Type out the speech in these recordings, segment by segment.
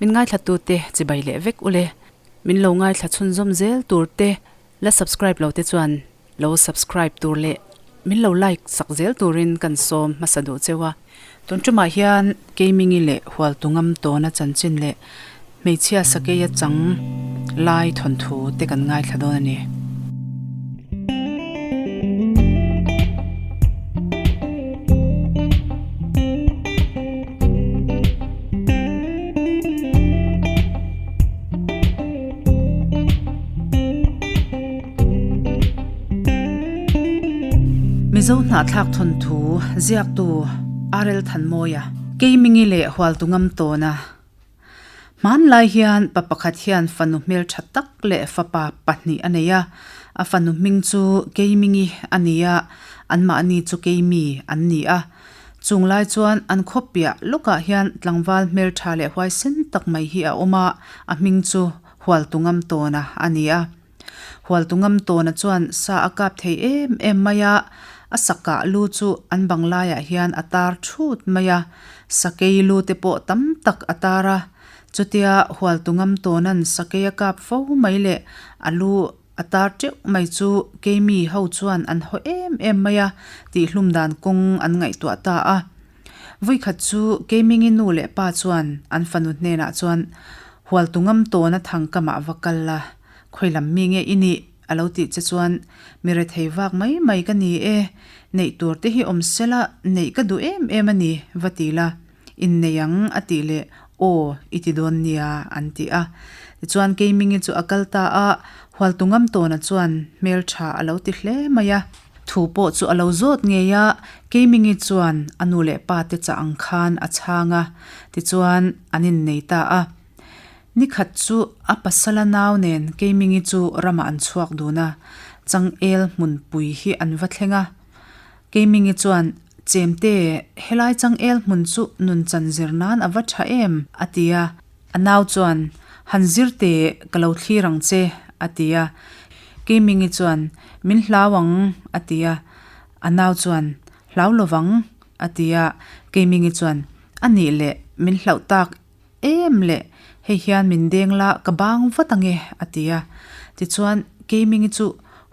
Min ngaithlatute chibai leh vek ule. Min lo ngaithla chhunzawm zel tur te la subscribe lo te chuan lo subscribe tur leh min lo like sak zel turin kan sawm hmasa duh cheu a. Tun tumah hian Keimingi leh Hualtungam tawna chanchin leh hmeichhia sakeia chang lai thawnthu te kan ngaithla dawn a ni. Mizo hnahthlak thawnthu ziaktu RL Thanmawia, Keimingi leh Hualtungam tawna Hmanlai hian pa pakhat hian fanu hmeltha tak leh fapa pahnih a nei a, a fanu hming chu Keimingi a ni a, anmahni chu Keimi an ni a. Chung lai chuan an khaw piah lawkah hian tlangval hmeltha leh huaisen tak mai hi a awm a, a hming chu Hualtungamtawna a ni a. Hualtungamtawna chuan sa a kap thei em em mai a, a sakah lu chu an bang laiah hian a tar thut mai a, sakei lu te pawh tam tak a tar a. Chutia Hualtungamtawna'n sakei a kap fo mai leh a lu A tar teuh mai chu keimi ho chuan an haw em em mai a, tihhlum dan kawng an ngaihtuah ta a. Vawikhat chu Keimingi nu leh pa chuan an fanu hnenah chuan, Hualtungam tawna thangkamah va kal la, khawi lam mi nge i nih? a lo tih che chuan, Mi rethei vak mai mai ka ni e, neih tur te hi awm sela neih ka duh em em a ni, va ti la. Innei ang a tih leh aw i ti dawn nia an ti a. Tichuan Keimingi chu a kal ta a, Hualtungamtawna chuan hmeltha a lo ti hle mai a. Thu pawh chu a lo zawt ngei a, Keimingi chuan a nu leh pa te chah ang khan a chhang a, tichuan an innei ta a. Nikhat chu a pasala nau nen Keimingi chu ramah an chhuak dun a, changel hmunpui hi an va thleng a. Keimingi chuan, Chemte, helai changel hmun chu nun chan zir nan a va tha em? a ti a. A nau chuan, Han zir teh, ka lo thlir ang che, a ti a. Keimingi chuan, Min hlau ang, a ti a. A nau chuan, Hlau lovang, a ti a. Keimingi chuan, A nih leh, min hlauh tak Em le, hei hian min deng la ka bang vat ange a ti a. Tichuan Keimingi chu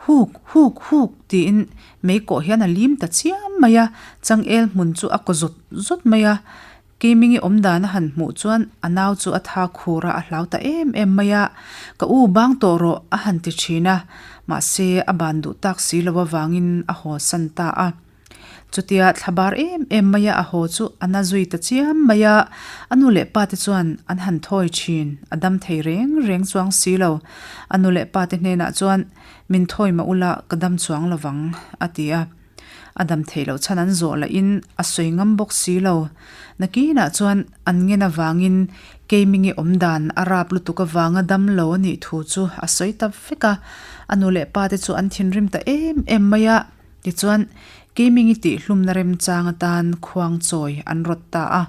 huk huk huk tiin mei kawh hian a lim ta chiam mai a, changel hmun chu a kaw zawt zawt mai a. Keimingi awm dan a han hmuh chuan a nau chu a tha khur a, a hlau ta em em mai a. Ka u bang tawh rawh a han ti thin a, mahse a ban duh tak si lo avangin a haw san ta a. Chutia thla bar em em maia a haw chu a na zui ta chiam mai a, a nu leh pa te chuan an han thawi thin, a dam thei reng reng chuang si lo. A nu leh pa te hnenah chuan, Min thawi mah ula ka dam chuang lo vang, a ti a. A dam theih loh chhan an zawh lahin a sawi ngam bawk si lo. Nakinah chuan an ngen avangin Keimingi awm dan a rap lutuk avanga dam lo a nih thu chu a sawi ta vek a. A nu leh pa te chu an thinrim ta em em mai a. Tichuan, Keimingi tihhlumna remchang atan khuang chawi an rawt ta a.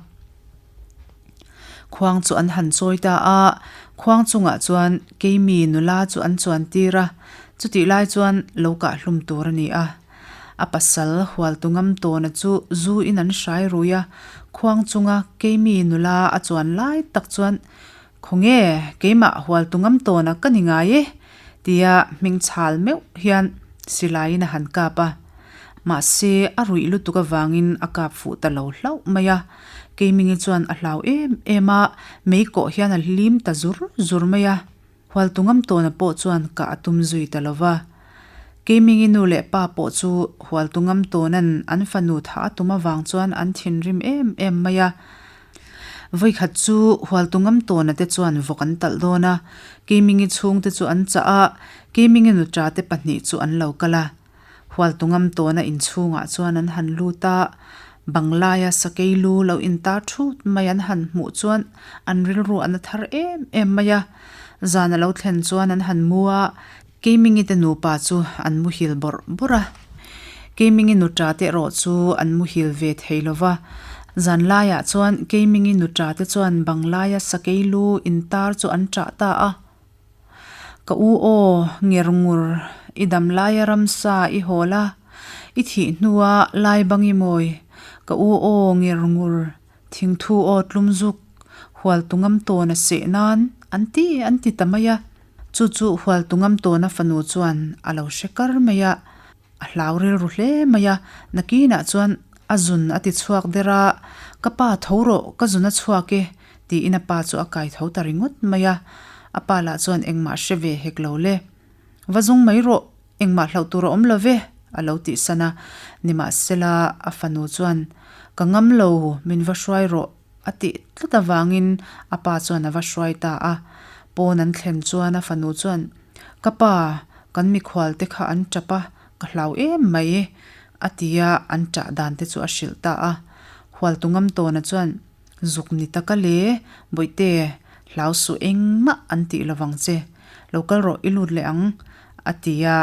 Khuang chu an han chawi ta a, khuang chungah chuan Keimi nula chu an chuan tir a, chutih lai chuan lo kah hlum tur a ni a. A pasal Hualtungam tawna chu zu in an hrai rui a, khuang chunga Keimi nula a chuan lai tak chuan, Khawnge, keimah Hualtungam tawna ka ni ngai e? Tia hming chhal meuh hian silaiin a han kap a. Mahse, a ruih lutuk avangin a kap fuh ta lo hlauh mai a. Keimingi chuan a hlau em em a, mei kawh hian a hlim ta zur zur mai a. Hualtungam tawna pawh chuan kah a tum zui ta lo va. Keimingi nu leh pa pawh chu Hualtungam tawna'n an fanu thah a tum avang chuan an thinrim em em mai a. Vawikhat chu Hualtungam tawna te chuan vawk an talh dawn a, Keimingi chhungte chu an chah a, Keimingi nuṭa te pahnih chu an lo kal a. Hualtungam tawna inchhungah chuan an han lut a, banglaia sakei lu lo intar thut mai an han hmuh chuan an rilru a na thar em em mai a. Zan a lo thlen chuan an han mu a, Keimingi te nupa chu an muhil bawrh bawrh a. Keimingi nuṭa te erawh chu an muhil ve thei lo va. Zan laiah chuan Keimingi nuṭa te chuan banglaia sakei lu intar chu an ṭah ta a. Ka u aw, nger ngur, i dam laia ramsa i hawl a, i thih hnua lai bang i mawi. Ka u aw, nger ngur, thingthu aw tlum zuk. Hualtungamtawna seh nan an ti an ti ta mai a. Chu chu Hualtungamtawna fanu chuan a lo hre kar mai a. A hlau rilru hle mai a, nakinah chuan a zun a ti chhuak der a, Ka pa tho rawh, ka zun a chhuak e, tiin a pa chu a kai tho ta ringawt mai a. A pa lah chuan engmah hre ve hek lo le. Va zung mai rawh, engmah hlauh tur a awm lo ve, a lo tihsan a. Nimahsela, a fanu chuan, Ka ngam lo, min va hruai rawh, a tih tlat avangin a pa chuan a va hruai ta a. Pawn an thlen chuan a fanu chuan, Ka pa, kan mikhual te kha an tap a, ka hlau em mai, a ti a, an tah dan te chu a hrilh ta a. Hualtungamtawna chuan, Zuk ni taka le, Bawihte, hlau suh engmah an tih lovang che. Lo kal rawh i lut leh ang, a ti a.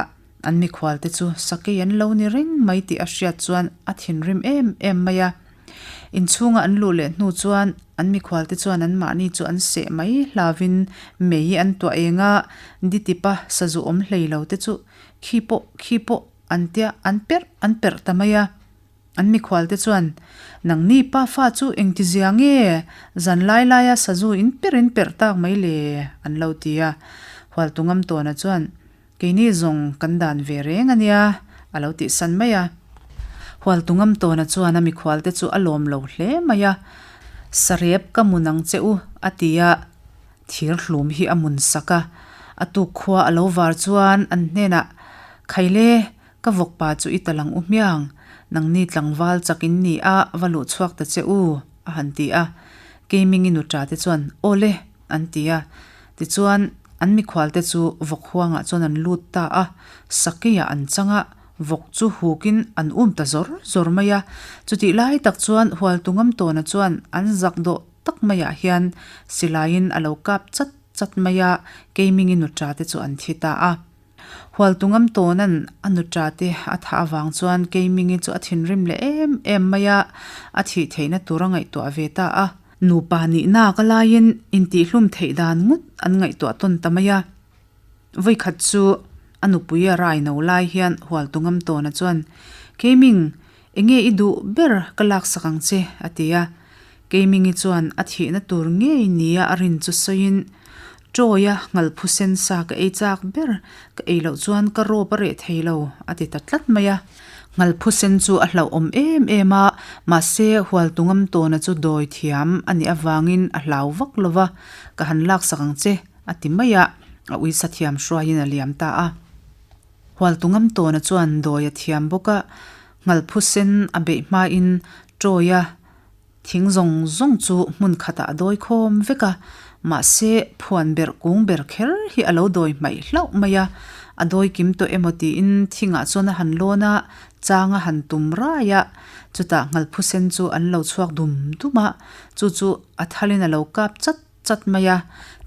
An mikhual te chu sakei an lo ni reng mai tih a hriat chuan a thinrim em em mai a. Inchhunga an luh leh hnu chuan an mikhual te chuan an mahni chu an seh mai hlavin mei an tuah eng a, ditipa sazu awm hlei lo te chu khi pawh khi pawh an tia an perh an perh ta mai a. An mikhual te chuan, Nangni pa fa chu engtizia nge zan lai laia sazu in perh in perh tak mai le? an lo ti a. Hualtungamtawna chuan, Keini zawng kan dan ve reng a nia, a lo tihsan mai a. Hualtungamtawna chuan a mikhualte chu a lawm lo hle mai a, Sarep ka mun ang che u, a ti a, thir hlum hi a mun sak a. A tuk khua a lo var chuan an hnenah, Khaile, ka vawkpa chu i ta lang u hmiang, nangni tlangval chak in ni a, va luh chhuak ta che u, a han ti a. Keimingi nuṭa te chuan, Awle! an ti a. Tichuan, an mikhualte chu vawk huangah chuan an lut ta a, sakeiah an chang a, vawk chu hukin an um ta zawr zawr mai a. Chutih lai tak chuan Hualtungamtawna chuan an zak dawh tak maiah hian silaiin a lo kap chat chat mai a, Keimingin nuṭa te chu an thi ta a. Hualtungamtawna'n a nuṭa te a thah avang chuan Keimingi chu a thinrim leh em em mai a, a thih theihna tur a ngaihtuah ve ta a. Nupa nihna ka laiin intihhlum theih dan ngawt an ngaihtuah tawn ta mai a. Vawikhat chu a nupui a rai no lai hian Hualtungamtawna chuan, Keiming, enge i duh ber ka laksak ang che, a ti a. Keimingi chuan a thihna tur ngei nia a rin chu sawiin, Tawia ngalphu sen sa ka ei chak ber, ka ei loh chuan ka rawp a reh thei lo, a ti ta tlat mai a. Ngalphu sen chu a hlauhawm em em a, mahse Hualtungamtawna chu dawi thiam a nih avangin a hlau vak lo va, Ka han laksak ang che, a ti mai a, a uisa thiam hruaiin a liam ta a. Hualtungamtawna chuan dawi a thiam bawk a, ngalphu sen a beih hmain Tawia Thing zawng zawng chu hmun khatah a dawi khawm vek a, mahse phuan ber kung ber kher hi a lo dawi hmaih hlauh mai a. A dawi kim tawh emaw tiin thingah chuan a han lawn a, chang a han tum rai a, chutah ngalphusen chu an lo chhuak dum dum a, chu chu a thalin a lo kap chat chat mai a,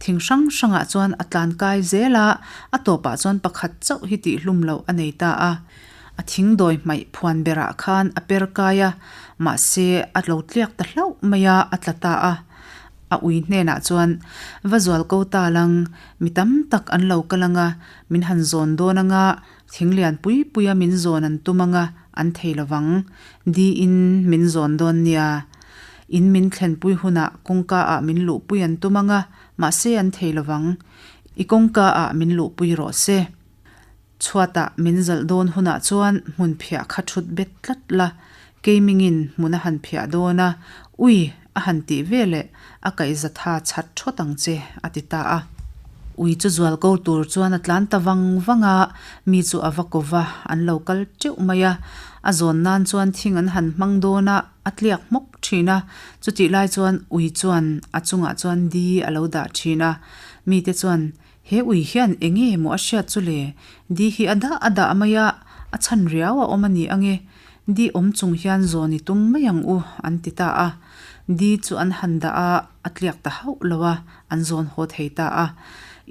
thing hrang hrangah chuan a tlan kai zel a, a tawpah chuan pakhat chauh hi tihhlum loh a nei ta a. A thing dawi hmaih phuan berah khan a per kai a, mahse a lo tliak ta hlauh mai a, a tla ta a. A ui hnenah chuan, Va zual ko ta lang, mi tam tak an lo kal ang a, min han zawn dawn ang a, thing lian pui puia min zawn an tum ang a, an thei lo vang. Diin min zawn dawn nia. In min thlenpui hunah kawngka ah min luhpui an tum ang a, mahse an thei lovang. I kawngka ah min luhpui rawh se. Chhuatah min zalh dawn hunah chuan hmun phiah kha thut bet tlat la, Keimingin hmun a han phiah dawn a, ui a han tih veleh a kaihza tha chat thawt ang che, a ti ta a. Ui chu zual ko tur chuan a tlan ta vang vang a, mi chu a va ko va, an lo kal teuh mai a. A zawn nan chuan thing an han hmang dawn a, A tliak hmawk thin a, chutih lai chuan ui chuan a chungah chuan di a lo dah thin a. Mite chuan, He ui hian eng nge maw a hriat chu le? Di hi a dah a dah mai a, a chhan riau a awm a ni ange. Di awm chung hian zawn i tum mai ang u, an ti ta a. Di chu an han dah a, a tliak ta hauh lo a, an zawn haw thei ta a.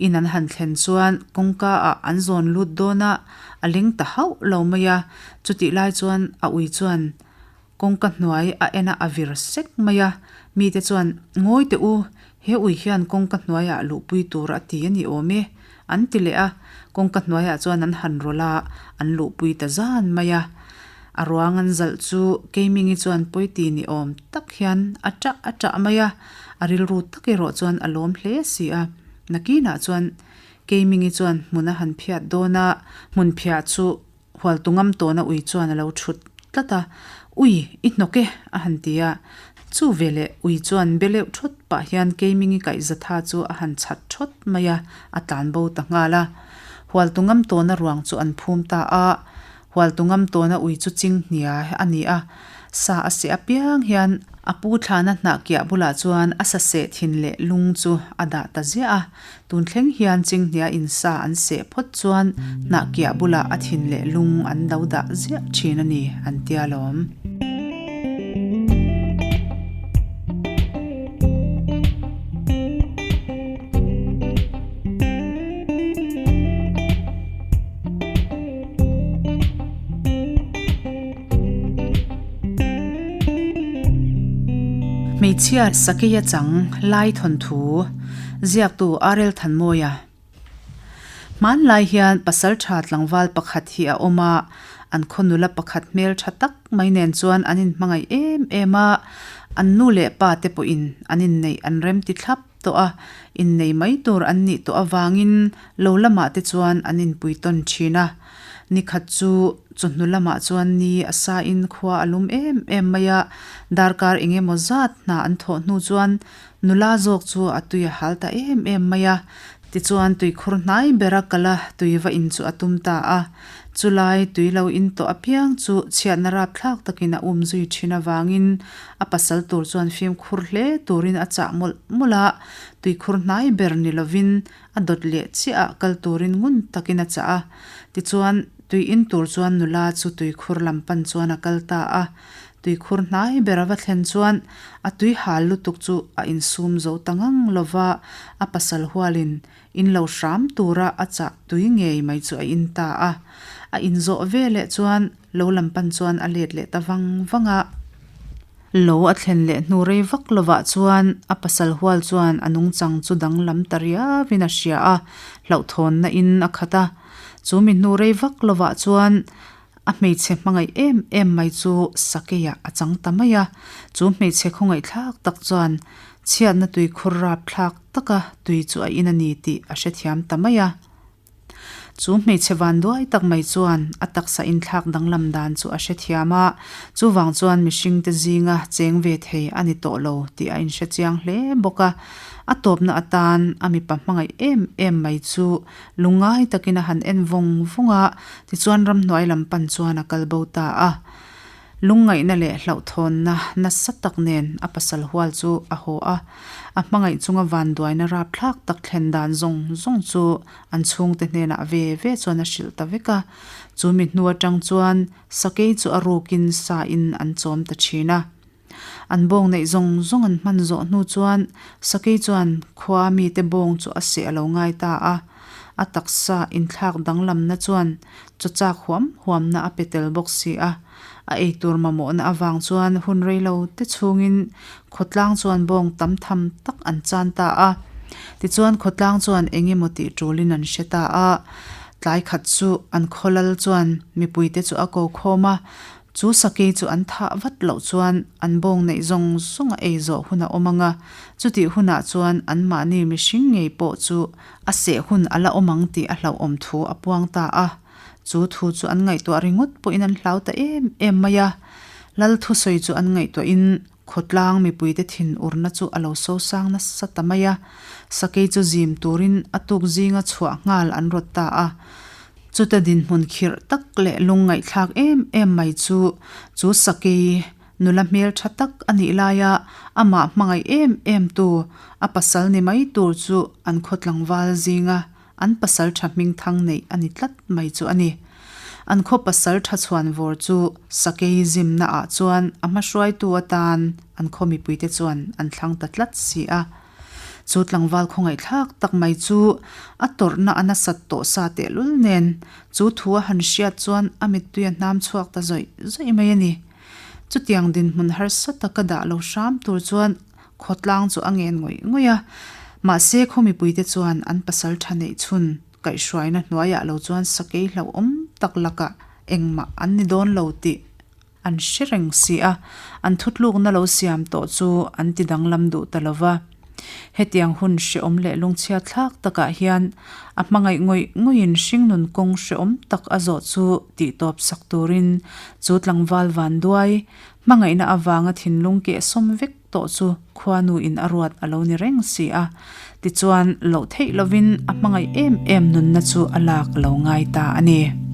In an han thlen chuan kawngka ah an zawn lut dawn a, a leng ta hauh lo mai a. Chutih lai chuan a ui chuan, Kawngka hnuai a en a a vir sek mai a, mite chuan, Ngawi teh u, he ui hian kawngka hnuaiah luhpui tur a ti a ni awm e, an ti leh a. Kawngka hnuaiah chuan an han rawlh a, an luhpui ta zan mai a. A ruang an zalh chu Keimingi chuan pawiti ni awm tak hian a ṭah a ṭah mai a. A rilru tak erawh chuan a lawm hle si a. Nakinah chuan Keimingi chuan hmun a han phiat dawn a, hmun phiah chu Hualtungam tawna ui chuan a lo thut tlat a, Ui, i hnawk e, a han ti a. Chu veleh ui chuan beleuh thawt pah hian Keimingi kaihzatha chu a han chhat thawt mai a, a tlan bo ta nghal a. Hualtungam tawna ruang chu an phum ta a, Hualtungam tawna ui chu chinghnia a ni a, sa a seh apiang hian a pu thlana hnah kiah bulah chuan a sa seh thin leh lung chu a dah ta ziah a. Tun thleng hian chinghnia in sa an seh phawt chuan hnah kiah bulah a thin leh lung an lo dah ziah thin a ni an tia lawm. Hmeichhia Sakeia chang lai thawnthu ziaktu RL Thanmawia Hmanlai hian pasal tha tlangval pakhat hi a awm a, an khaw nula pakhat hmel tha tak mai nen chuan an inhmangaih em em a, an nu leh pa te pawhin an inneih an remti thlap tawh a, innei mai tur an nih tawh avangin lo lamah te chuan an inpui tawn thin a. Ni khat chu chawhnu lamah chuan ni a sain khua a lum em em mai a, darkar eng emaw zat hna an thawh hnu chuan nula zawk chu a tui a hal ta em em mai a. Tichuan tuikhur hnai bera kala tui va in chu a tum ta a, chulai tui lo in tawh apiang chu chhiatna rapthlak takin a um zui thin avangin a pasal tur chuan fimkhur hle turin a chah mawlh mawlh a, tuikhur hnai ber ni lovin a dawt leh chiah ah kal turin ngun takin a chah a. Tichuan, tui in tur chuan nula chu tuikhur lam pan chuan a kal ta a. Tuikhur hnai ber a va thlen chuan a tui hal lutuk chu a insum zo ta ngang lova, a pasal hualin in lo hram tura a chah tui ngei mai chu a in ta a. A inzawh veleh chuan lo lam pan chuan a let leh ta vang vang a. Lo a thlen leh hnu rei vak lovah chuan a pasal hual chuan a nungchang chu danglam ta riauin a hria a, hlauhthawnna in a khat a. Chu mi hnu rei vak lovah chuan a hmeichhe hmangaih em em mai chu Sakeiah a chang ta mai a. Chu hmeichhe khawngaihthlak tak chuan chhiatna tuikhur rapthlak taka tui chu a in a ni tih a hrethiam ta mai a. Chu hmeichhe vanduai tak mai chuan a taksa inthlak danglam dan chu a hrethiam a, chuvang chuan mihringte zinga cheng ve thei a ni tawh lo tih a inhre chiang hle bawk a. A tawpna atan a mipa hmangaih em em mai chu lungngai takin a han en vawng vawng a, tichuan ramhnuai lam pan chuan a kal bo ta a. Lungngaihna leh hlauhthawnna nasa tak nen a pasal hual chu a haw a, a hmangaih chunga vanduaina rapthlak tak thlen dan zawng zawng chu an chhungte hnenah ve ve chuan a hrilh ta vek a. Chu mi hnu atang chuan sakei chu a rukin sa in an chawm ta thin a. An bawng neih zawng zawng an hman zawh hnu chuan sakei chuan khua mite bawng chu a seh a lo ngai ta a. A taksa inthlak danglamna chuan chaw chak huam huamna a pe tel bawk si a. A eitur mamawhna avang chuan hun reilo te chhungin khawtlang chuan bawng tam tham tak an chan ta a. Tichuan khawtlang chuan eng emaw tih tulin an hre ta a. Tlai khat chu an khawlal chuan mipuite chu a ko khawm a, chu sakei chu an thah vat loh chuan an bawng neih zawng zawng a ei zawh hun a awm ang a, chutih hunah chuan anmahni mihring ngei pawh chu a seh hun a la awm ang tih a hlauhawm thu a puang ta a. Chu thu chu an ngaihtuah ringawt pawhin an hlau ta em em mai a. Lal thusawi chu an ngaihtuahin khawtlang mipuite thin urna chu a lo sosang nasa ta mai a. Sakei chu zim turin a tuk zinga chhuah nghal an rawt ta a. Chuta dinhmun khirh tak leh lungngaihthlak em em mai chu chu sakei nula hmel tha tak a nih laia amah hmangaih em em tu a pasal ni mai tur chu an khaw tlangval zinga An pasal tha hming thang neih a ni tlat mai chu a ni. An khaw pasal tha chhuan vawr chu Sakei zimna ah chuan a hma hruaitu atan an khaw mipuite chuan an thlang ta tlat si a. Chu tlangval khawngaihthlak tak mai chu a tawrhna a nasat tawh sa tehlul nen chu thu a han hriat chuan a mittui a hnam chhuak ta zawih zawih mai a ni. Chutiang dinhmun harsa taka dah lo hram tur chuan Khawtlang chu a ngen ngawih ngawih a, mahse khaw mipuite chuan an pasal tha neih chhun kaihhruaina hnuaiah lo chuan sakei hlauhawm tak lakah engmah an ni dawn lo tih an hre reng si a, an thutlukna lo siam tawh chu an ti danglam duh ta lo va. Hetiang hun hrehawm leh lungchhiat thlak takah hian a hmangaih ngawih ngawihin hringnun kawng hrehawm tak a zawh chu tihtawp sak turin chu tlangval vanduai hmangaihna avanga thinlung kehsawm vek tawh chu khuanu in a ruat a lo ni reng si a, tichuan loh theih lovin a hmangaih em em nunna chu a lak a lo ngai ta a ni.